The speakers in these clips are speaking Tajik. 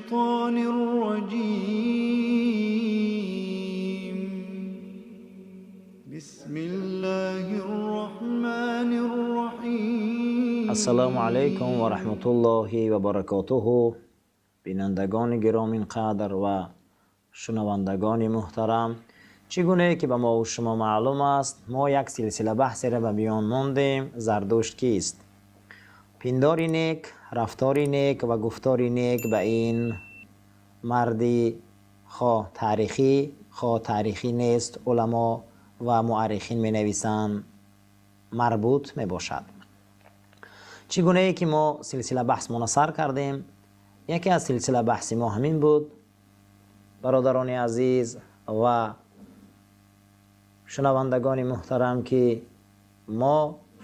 الشيطان الرجيم. بسم الله الرحمن الرحيم. Ассалому алайкум ва раҳматуллоҳи ва баракотуҳу. Бинандагони гироминқадр ва шунавандагони муҳтарам, чӣ гунае ки ба мову шумо маълум аст, мо як силсила баҳсеро ба миён мондем: Зардушт кист? Пиндори нек, рафтори нек ва гуфтори нек ба ин марди хоҳ таърихӣ, хоҳ таърихӣ нест, уламо ва муаррихин менависанд, марбут мебошад. Чӣ гунае ки мо силсила баҳсмона сар кардем, яке аз силсила баҳси мо ҳамин буд, бародарони азиз ва шунавандагони муҳтарам, ки мо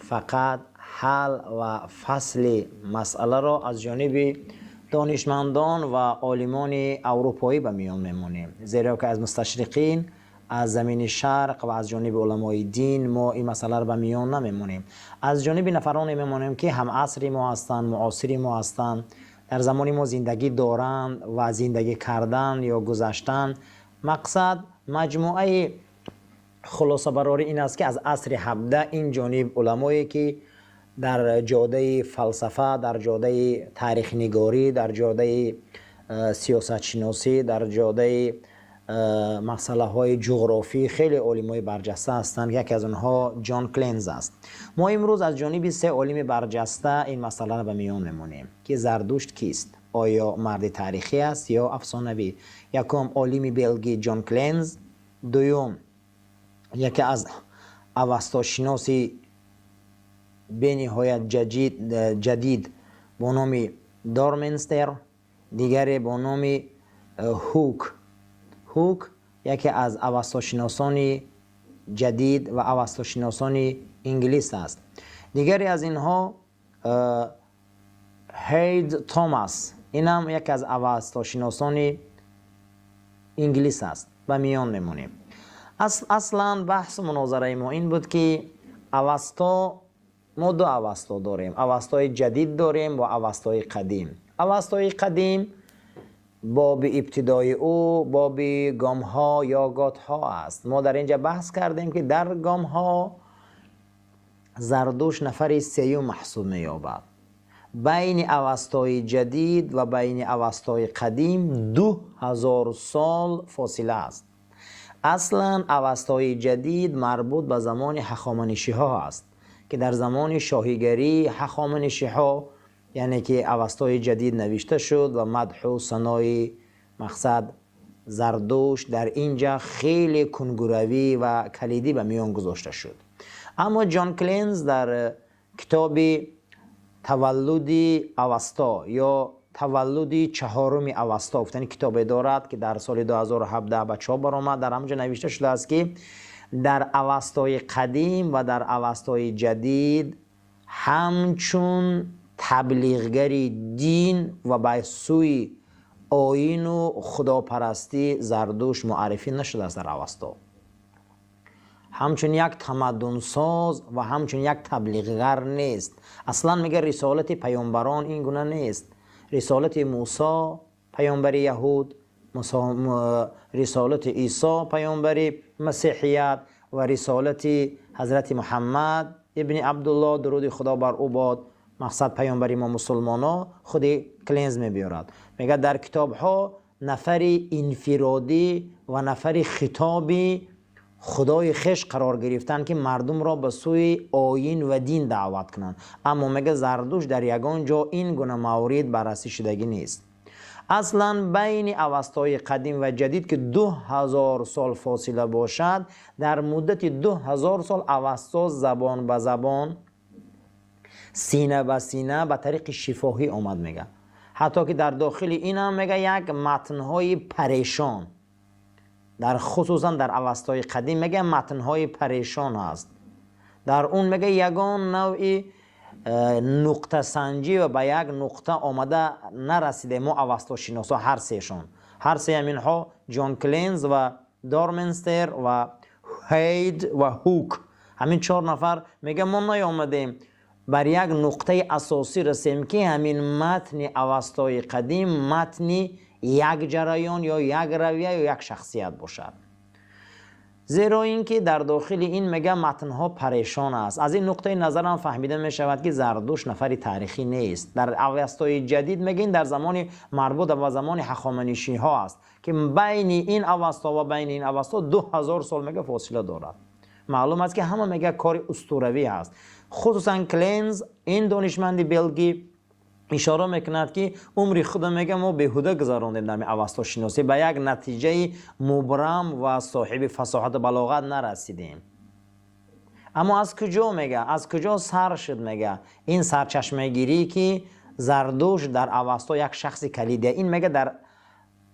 фақат ҳал ва фасли масъаларо аз ҷониби донишмандон ва олимони аврупоӣ ба миён мемонем, зеро ки аз мусташриқин, аз замини шарқ ва аз ҷониби уламои дин мо ин масъаларо ба миён намемонем. Аз ҷониби нафароне мемонем, ки ҳамасри мо ҳастанд, муосири мо ҳастанд, дар замони мо зиндагӣ доранд ва зиндагӣ кардан ё гузаштан. Мақсад, маҷмӯаи хулосабарорӣ ин аст, ки аз асри 17 ин ҷониб уламое, ки дар ҷодаи фалсафа, дар ҷодаи таърихнигорӣ, дар ҷодаи сиёсатшиносӣ, дар ҷодаи масъалаҳои ҷуғрофӣ хеле олимои барҷаста ҳастанд, яке аз онҳо Ҷон Кленз аст. Мо имрӯз аз ҷониби се олими барҷаста ин масъаларо ба миён мемонем, ки Зардушт кист, оё марди таърихӣ аст ё афсонавӣ. Якум, олими белгӣ Ҷон Кленз, дуюм, яке аз авастошиноси бениҳоят ҷадид бо номи Дорменстер, дигаре бо номи Ҳук. Ҳук яке аз авастошиносони ҷадид ва авастошиносони инглис аст. Дигаре аз инҳо Ҳейд Томас, инам яке аз авастошиносони инглис аст. Ба миён мемонем. Аслан баҳсу мунозараи мо ин буд, ки авасто, мо ду авасто дорем: авастои ҷадид дорем ва авастои қадим. Авастои қадим боби ибтидои ӯ боби гомҳо ё готҳо аст. Мо дар инҷа баҳс кардем, ки дар гомҳо Зардуш нафари сеюм маҳсуб меёбад. Байни авастои ҷадид ва байни авастои қадим 2000 сол фосила аст. Аслан авастои ҷадид марбут ба замони ҳахоманишиҳо аст, ки дар замони шоҳигарии ҳахоманишиҳо, яъне ки авастои ҷадид навишта шуд ва мадҳу санои мақсад Зардушт дар инҷа хеле кунгуравӣ ва калидӣ ба миён гузошта шуд. Аммо Ҷон Кленз дар китоби «Таваллуди авасто» ё «Таваллуди чаҳоруми авасто» гуфтани китобе дорад, ки дар соли 2017 ба чоп баромад. Дар ҳамонҷо навишта шудааст, ки дар авастои қадим ва дар авастои ҷадид ҳамчун таблиғгари дин ва ба сӯи оину худопарастӣ Зардуш муаррифӣ нашудааст. Дар авасто ҳамчун як тамаддунсоз ва ҳамчун як таблиғгар нест. Аслан мега, рисолати паёмбарон ин гуна нест. Рисолати Мусо, паёмбари яҳуд, рисолати Исо, паёмбари масеҳият, ва рисолати ҳазрати Муҳаммад ибни Абдулло, дуруди Худо бар ӯ бод, мақсад паёмбари мо мусулмоно, худи Кленз мебиёрад, мегӯяд, дар китобҳо нафари инфиродӣ ва нафари хитоби худои хеш қарор гирифтанд, ки мардумро ба сӯи оин ва дин даъват кунанд. Аммо мега, Зардуш дар ягон ҷо ин гуна маврид баррасӣ шудагӣ нест. Аслан байни авастои қадим ва ҷадид, ки 2000 сол фосила бошад, дар муддати 2000 сол авасто забон ба забон, сина ба сина ба тариқи шифоҳӣ омад. Мега, ҳатто ки дар дохили инам, мега, як матнҳои парешон, дар хусусан дар авастои қадим, мега, матнҳои парешон ҳаст. Дар он, мега, ягон навъи нуқтасанҷӣ ва ба як нуқта омада нарасиде мо авастошиносо, ҳар сешон, ҳар се ҳаминҳо, Ҷон Кленз ва Дорменстер ва Ҳейд ва Ҳук, ҳамин чор нафар, мега, мо наёмадем бар як нуқтаи асосӣ расем, ки ҳамин матни авастои қадим матни як ҷараён ё як равия ё як шахсият бошад. Зеро ин ки дар дохили ин мега матнҳо парешон аст. Аз ин нуқтаи назарам фаҳмида мешавад, ки Зардушт нафари таърихӣ нест. Дар Авестои ҷадид мега ин дар замони марбут ба замони ҳахоманишиҳо аст, ки байни ин Авесто ва байни ин Авесто 2000 сол мега фосила дорад. Маълум аст, ки ҳама мега кори устуравӣ аст. Хусусан Кленз, ин донишманди белгӣ, ишора мекунад, ки умри худо мега мо беҳуда гузарондем дар авастошиносӣ, ба як натиҷаи мубрам ва соҳиби фасоҳату балоғат нарасидем. Аммо аз куҷо мега, аз куҷо сар шуд мега ин сарчашмагирӣ, ки Зардушт дар Авасто як шахси калидия? Ин мега дар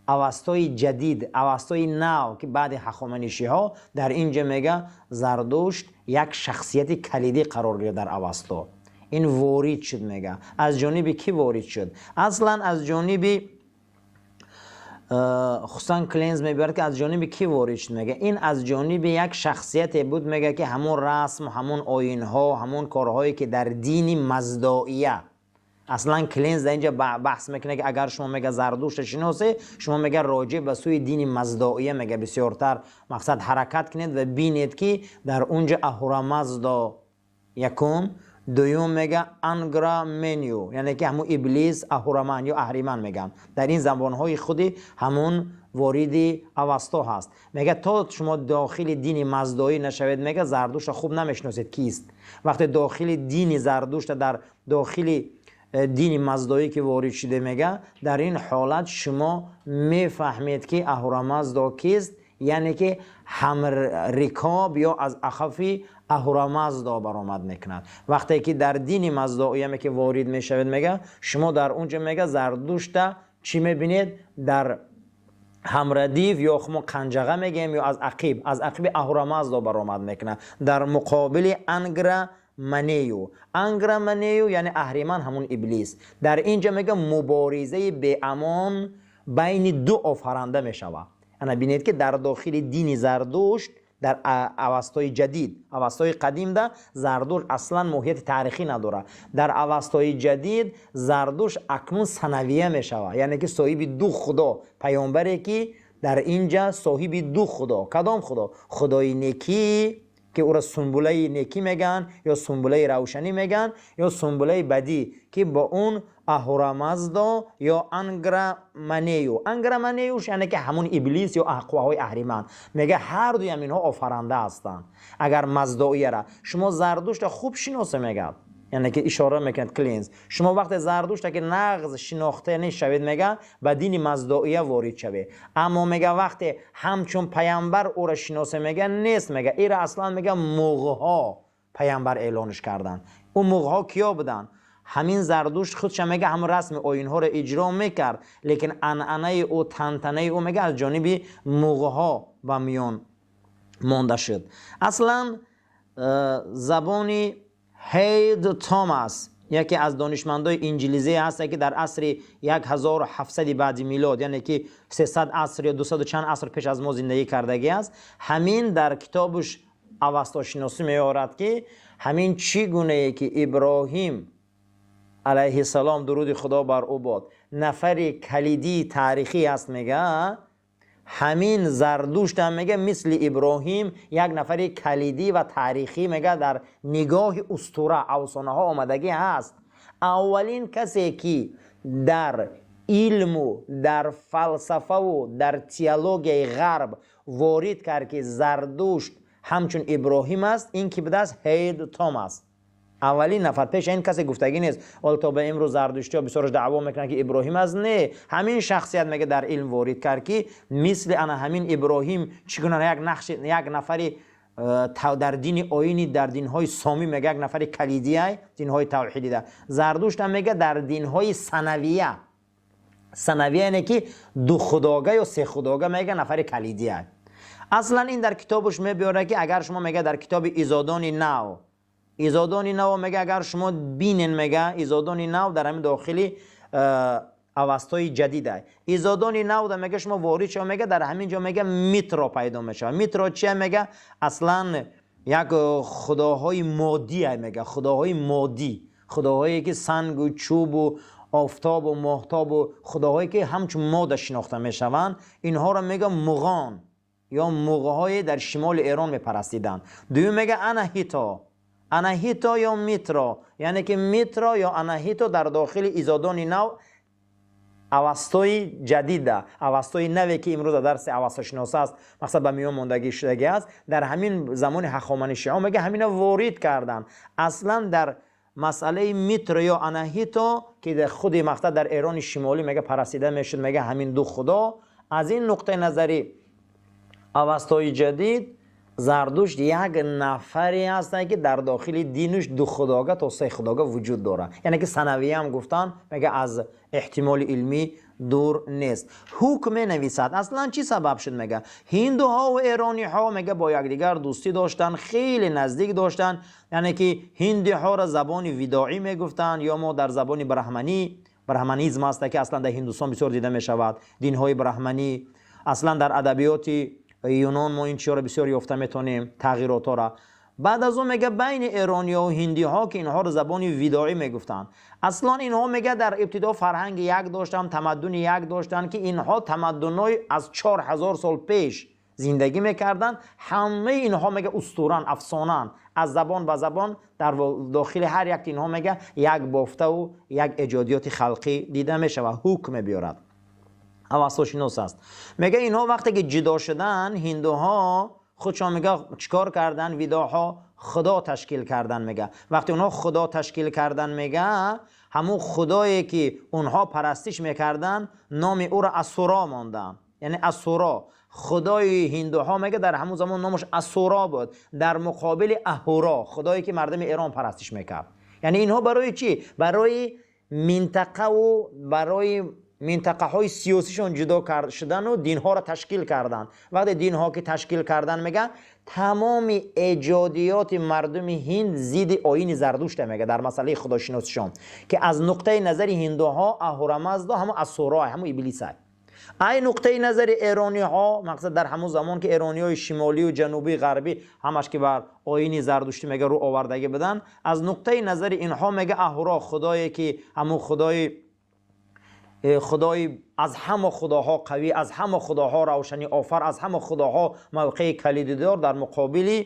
Авастои ҷадид, Авастои нав, ки баъди ҳахоманишиҳо, дар ин ҷо мега Зардушт як шахсияти калидӣ қарор гирифт. Дар Авасто ин ворид шуд мега. Аз ҷониби кӣ ворид шуд аслан? Аз ҷониби, хусусан Кленз мебиёрад, ки аз ҷониби кӣ ворид шуд мега. Ин аз ҷониби як шахсияте буд мега, ки ҳамон расм, ҳамон оинҳо, ҳамон корҳое, ки дар дини маздоия. Аслан Кленз дар инҷа баҳс мекунад, ки агар шумо мега Зардушта шиносе, шумо мега роҷеъ ба сӯи дини маздоия мега бисёртар мақсад ҳаракат кунед ва бинед, ки дар унҷа Аҳурамаздо якум, дуюм мега Ангра Меню, яъне ки ҳамун иблис Аҳураман ё Аҳриман мегӯянд дар ин забонҳои худи ҳамун вориди Авасто ҳаст. Мега то шумо дохили дини маздоӣ нашавед, мега Зардушта хуб намешиносед кист. Вақте дохили дини Зардушта, дар дохили дини маздоӣ ки ворид шуде, мега дар ин ҳолат шумо мефаҳмед, ки Аҳурамаздо кист, яъне ки ҳамрикоб ё аз ақафи Аҳурамаздо баромад мекунад. Вақте ки дар дини маздоияме ки ворид мешавед, мега шумо дар он ҷо мега Зардушта чӣ мебинед? Дар ҳамрадиф ё мо қанҷаға мегӯем ё аз ақиб, аз ақиби Аҳурамаздо баромад мекунад дар муқобили Ангра Манею. Ангра Манею яъне Аҳриман, ҳамун иблис. Дар ин ҷо мега муборизаи беамон байни ду офаранда мешавад. Ана бинед, ки дар дохили дини Зардушт дар Авастои ҷадид, Авастои қадимда Зардушт аслан моҳияти таърихӣ надорад. Дар Авастои ҷадид Зардушт акнун санавия мешавад, яъне ки соҳиби ду худо, паёмбаре, ки дар ин ҷа соҳиби ду худо. Кадом худо? Худои некӣ, ки ӯро сунбулаи некӣ мегӯянд ё сунбулаи равшанӣ мегӯянд, ё сунбулаи бадӣ, ки бо он Аҳурамаздо ё Анграманею. Анграманеюш яъне ки ҳамун иблис ё қувваҳои аҳриман. Мега ҳар дуям инҳо офаранда ҳастанд. Агар маздоияра шумо Зардушта хуб шиносе, мегӯяд, яъне ки ишора мекунад Клинз, шумо вақте Зардушта ки нағз шинохта нешавед, мега ба дини маздоия ворид шавед. Аммо мега вақте ҳамчун паямбар ӯро шиносе, мега нест. Мега ира аслан мега муғҳо паямбар эълонш карданд. Ӯ муғҳо киё буданд? Ҳамин Зардушт худша мега ҳамун расми оинҳоро иҷро мекард, лекин анъанаи ӯ, тантанаи ӯ мега аз ҷониби муғҳо ба миён монда шуд. Аслан забони Ҳейд Томас, яке аз донишмандои инҷилизие ҳаста, ки дар асри 1700 баъди милод, яъне ки 300 аср ё 200 чанд аср пеш аз мо зиндагӣ кардагӣ аст, ҳамин дар китобуш авастошиносӣ меорад, ки ҳамин чӣ гунае ки Иброҳим алайҳиссалом, дуруди Худо бар ӯ бод, нафари калидии таърихӣ аст, мега ҳамин Зардуштам мега мисли Иброҳим як нафари калидӣ ва таърихӣ мега дар нигоҳи устура, афсонаҳо омадагӣ ҳаст. Аввалин касе, ки дар илму дар фалсафаву дар теологияи ғарб ворид кард, ки Зардушт ҳамчун Иброҳим аст, ин ки будааст? Ҳейд Томас, аввалин нафар. Пеша ин касе гуфтагӣ нест. Ҳоло то ба имрӯз зардуштиҳо бисёраш даъво мекунанд, ки Иброҳим аст. Не, ҳамин шахсият мега дар илм ворид кард, ки мисли ана ҳамин Иброҳим чӣ гуна як нақши як нафари дар дини оини, дар динҳои сомӣ мега як нафари калидияй динҳои тавҳидида, Зардуштам мега дар динҳои санавия, санавия яъне ки духудога ё сехудога, мега нафари калидияй. Аслан ин дар китобаш мебиёрад, ки агар шумо мега дар китоби Изодони нав, Изодони нав мега агар шумо бинен, мега Изодони нав дар ҳамин дохили Авастои ҷадида, Изодони нав да мега шумо ворид шава, мега дар ҳамин ҷо мега Митро пайдо мешавад. Митро чия? Мега аслан як худоҳои моддия, мега худоҳои моддӣ, худоҳое ки сангу чӯбу Офтобу моҳтобу худоҳое ки ҳамчун мода шинохта мешаванд, инҳоро мега муғон ё муғҳое дар шимоли Эрон мепарастиданд. Дуюм мега Анаҳито, Анаҳито ё Митро, яъне ки Митро ё Анаҳито дар дохили изодони нав Авастои ҷадида, Авастои наве ки имрӯз дар дарси авастошинос аст, мақсад ба миён мондагӣ шудагӣ аст. Дар ҳамин замони ҳахоманишиҳо мега ҳамина ворид карданд. Аслан дар масъалаи Митро ё Анаҳито ки дар худи мақсад дар Эрони шимолӣ мега парастида мешуд, мега ҳамин ду худо. Аз ин нуқтаи назари Авастои ҷадид Зардушт як нафаре ҳастанд, ки дар дохили динаш ду худога то се худога вуҷуд дорад, яъне ки санавиям гуфтан мега аз эҳтимоли илмӣ дур нест. Ҳукм менависад, аслан чӣ сабаб шуд? Мега ҳиндуҳо ва эрониҳо мега бо якдигар дӯстӣ доштанд, хеле наздик доштанд, яъне ки ҳиндиҳоро забони видоӣ мегуфтанд ё мо дар забони брахманӣ, брахманизм аст ки аслан дар Ҳиндустон бисёр дида мешавад, динҳои брахманӣ. Аслан дар адабиёти юнон мо ин чизҳоро бисёр ёфта метавонем, тағйиротҳоро. Баъд аз он мега байни эрониҳо ва ҳиндиҳо ки инҳоро забони видоӣ мегуфтанд, аслан инҳо мега дар ибтидо фарҳанги як доштанд, тамаддуни як доштанд, ки инҳо тамаддунҳои аз 4000 сол пеш зиндагӣ мекарданд. Ҳамаи инҳо мега устуран, афсонанд, аз забон ба забон дар дохили ҳар як инҳо мега як бофтаву як эҷодиёти халқӣ дида мешавад. Ҳукм мебиёрад, авастошинос аст. Мега инҳо вақте ки ҷудо шуданд, ҳиндуҳо худшон мега чикор карданд? Видоҳо худо ташкил кардан. Мега вақте онҳо худо ташкил кардан, мега ҳамун худое ки онҳо парастиш мекарданд, номи ӯро Асуро монданд, яъне Асуро. Худои ҳиндуҳо мега дар ҳамун замон номаш Асуро буд, дар муқобили Аҳуро, худое ки мардуми Эрон парастиш мекард. Яъне инҳо барои чӣ? Барои минтақаву барои минтақаҳои сиёсишон ҷудо шудану динҳоро ташкил карданд. Вақте динҳо ки ташкил кардан, мега тамоми эҷодиёти мардуми ҳинд зидди оини Зардушта, мега дар масъалаи худошиносишон, ки аз нуқтаи назари ҳиндуҳо Аҳурамаздо ҳамун Асуро, ҳамун Иблиса. Ай нуқтаи назари эрониҳо, мақсад дар ҳамун замон ки эрониҳои шимолию ҷанубӣ, ғарбӣ ҳамаш ки бар оини зардуштӣ мега рӯ овардагӣ буданд, аз нуқтаи назари инҳо мега Аҳуро худое ки ҳамун худои аз ҳама худоҳо қавӣ, аз ҳама худоҳо равшанӣ офар, аз ҳама худоҳо мавқеи калидидор дар муқобили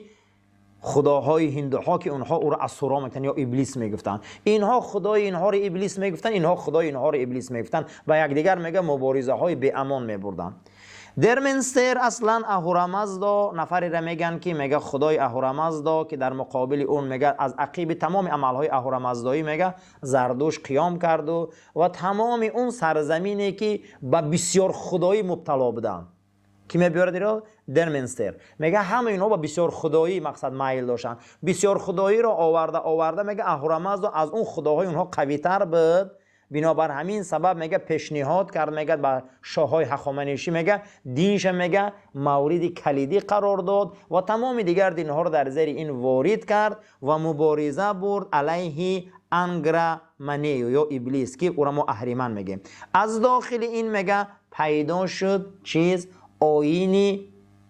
худоҳои ҳиндуҳо ки онҳо ӯро Асуро мегуфтанд ё Иблис мегуфтанд. Инҳо худои инҳоро Иблис мегуфтанд, инҳо худои инҳоро Иблис мегуфтанд, ба якдигар мега муборизаҳои беамон мебурданд. Дерменстер аслан Аҳурамаздо нафареро мегӯянд ки мега худои Аҳурамаздо, ки дар муқобили он мега аз ақиби тамоми амалҳои аҳурамаздоӣ мега Зардуш қиём карду ва тамоми он сарзамине ки ба бисёр худоӣ мубтало буданд, ки мебиёрад иро Дерменстер, мега ҳама инҳо ба бисёр худоӣ мақсад майл доштанд. Бисёр худоиро оварда оварда мега Аҳурамаздо аз он худоҳои онҳо қавитар буд. Бинобар ҳамин сабаб мега пешниҳод кард, мега ба шоҳҳои ҳахоманишӣ мега динша мега мавриди калидӣ қарор дод ва тамоми дигар динҳоро дар зери ин ворид кард ва мубориза бурд алайҳи Ангра Манею ё Иблис, ки ӯро мо Аҳриман мегем. Аз дохили ин мега пайдо шуд чиз, оини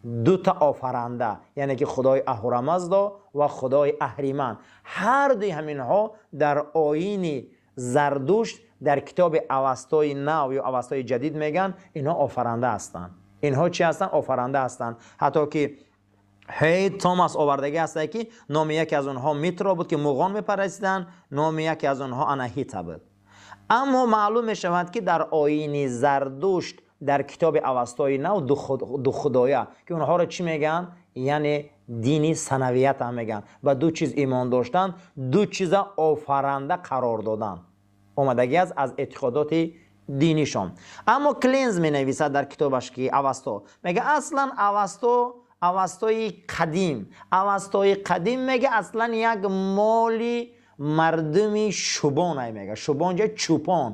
дута офаранда, яъне ки худои Аҳурамаздо ва худои Аҳриман. Ҳар дуи ҳаминҳо дар оини Зардушт дар китоби Авастои нав ё Авастои ҷадид мегӯянд, инҳо офаранда ҳастанд. Инҳо чӣ ҳастанд? Офаранда ҳастанд. Ҳатто ки Ҳей Томас овардагӣ ҳастад, ки номи яке аз онҳо Митро буд, ки муғон мепарастиданд, номи яке аз онҳо Анаҳита буд. Аммо маълум мешавад, ки дар оини Зардушт дар китоби Авастои нав ду худоя, ки онҳоро чӣ мегӯянд? Яъне дини санавият ҳам мегӯянд, ба ду чиз имон доштан, ду чиза офаранда қарор додан омадагӣ аст аз эътиқодоти динишон. Аммо Кленз менависад дар китобаш, ки Авасто мега аслан Авасто, Авастои қадим, Авастои қадим мега аслан як моли мардуми шубонай, мега шубон ҷа чӯпон,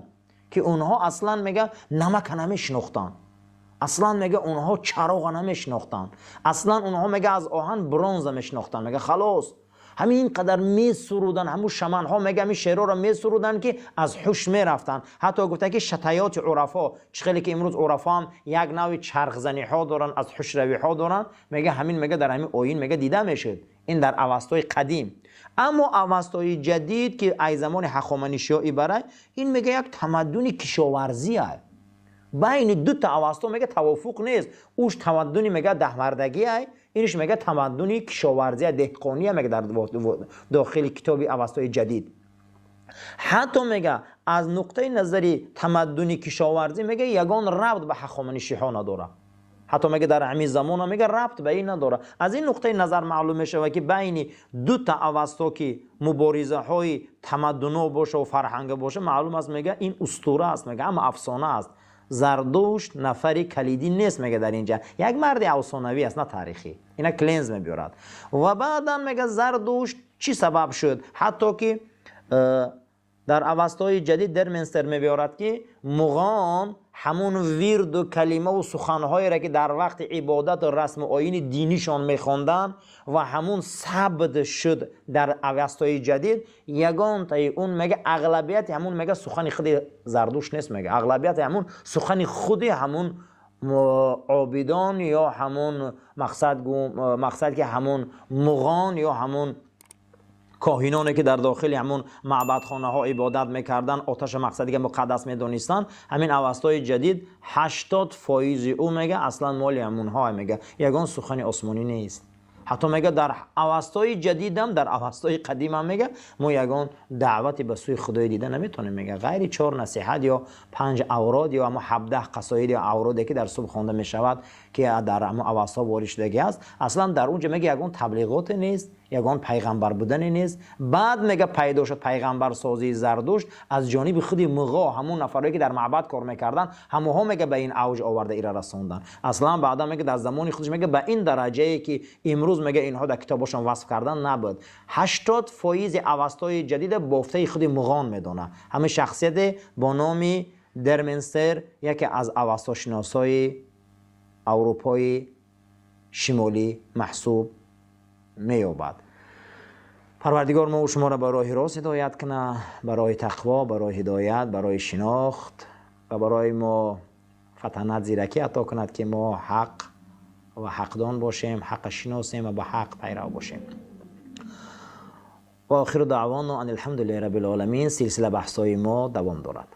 ки онҳо аслан мега намака намешинохтанд, аслан мега онҳо чароға намешинохтанд, аслан онҳо мега аз оҳан бронза мешинохтанд. Мега халос, ҳамин қадар месуруданд, ҳамун шаманҳо мега ҳамин шеърҳоро месуруданд, ки аз ҳуш мерафтанд. Ҳатто гуфта, ки шатаёти урафо, чӣ хеле ки имрӯз урафо ҳам як нави чархзаниҳо доранд, аз ҳушравиҳо доранд, мега ҳамин мега дар ҳамин оин мега дида мешуд. Ин дар Авастои қадим. Аммо Авастои ҷадид, ки ай замони Ҳахоманишиё ибарай, ин мега як тамаддуни кишоварзия. Байни дута Авасто мега тавофуқ нест. Уш тамаддуни мега даҳмардагиай, инш мега тамаддуни кишоварзия, деҳқония мега дар дохили китоби Авастои ҷадид. Ҳатто мега аз нуқтаи назари тамаддуни кишоварзӣ мега ягон рабт ба ҳахоманишиҳо надорад. Ҳатто мега дар ҳамин замона мега рабт ба ин надорад. Аз ин нуқтаи назар маълум мешавад, ки байни дута Авасто, ки муборизаҳои тамаддуно боша ва фарҳанга боша, маълум аст, мега ин устура аст, мега ҳама афсона аст. Зардушт нафари калидӣ нест, мега дар инҷа як марди афсонавӣ аст, на таърихӣ. Ина Кленз мебиёрад. Ва баъдан мега Зардушт чӣ сабаб шуд? Ҳатто ки дар Авастои ҷадид Дерменстер мебиёрад, ки муғон ҳамун вирду калимаву суханҳоеро, ки дар вақти ибодату расму оини динишон мехонданд ва ҳамун сабт шуд дар Авастои ҷадид, ягонтаи он мега ағлабияти ҳамун мега сухани худи Зардушт нест. Мега ағлабияти ҳамун сухани худи ҳамун обидон ё ҳамун мақсад, ки ҳамун муғон ё ҳамун коҳиноне, ки дар дохили ҳамун маъбадхонаҳо ибодат мекарданд, оташа мақсадига муқаддас медонистанд. Ҳамин Авастои ҷадид 80 фоизи ӯ мега аслан моли ҳамунҳо, мега ягон сухани осмонӣ нест. Ҳатто мега дар Авастои ҷадидам, дар Авастои қадимам мега мо ягон даъвате ба сӯи Худои дида наметонем, мега ғайри чор насиҳат ё панҷ аврод ё ҳамо 17 қасоид ё авроде, ки дар субҳ хонда мешавад, ки дар ҳамо Авасто ворид шудагӣ аст. Аслан дар он ҷо мега ягон таблиғоте нест, ягон пайғамбар будане нест. Баъд мега пайдо шуд пайғамбарсозии Зардушт аз ҷониби худи муғо, ҳамун нафарое, ки дар маъбад кор мекарданд, ҳамоҳо мега ба ин авҷ оварда ира расонданд. Аслан баъдан мега дар замони худаш мега ба ин дараҷае, ки имрӯз мега инҳо дар китобошон васф кардан, набуд. 80 фоизи Авастои ҷадида бофтаи худи муғон медонад. Ҳамин шахсияте бо номи Дерменстер, яке аз авастошиносои Аврупои Шимолӣ маҳсуб меёбад. Парвардигор мо шуморо ба роҳи рост ҳидоят кунад, ба роҳи тақво, ба роҳи ҳидоят, ба роҳи шинохт ва барои мо фатанат, зиракӣ ато кунад, ки мо ҳақ ва ҳақдон бошем, ҳаққа шиносем ва ба ҳақ пайрав бошем. Ва охиру даъвоно ан алҳамдулиллаҳи раббил оламин. Силсила баҳсҳои мо давом дорад.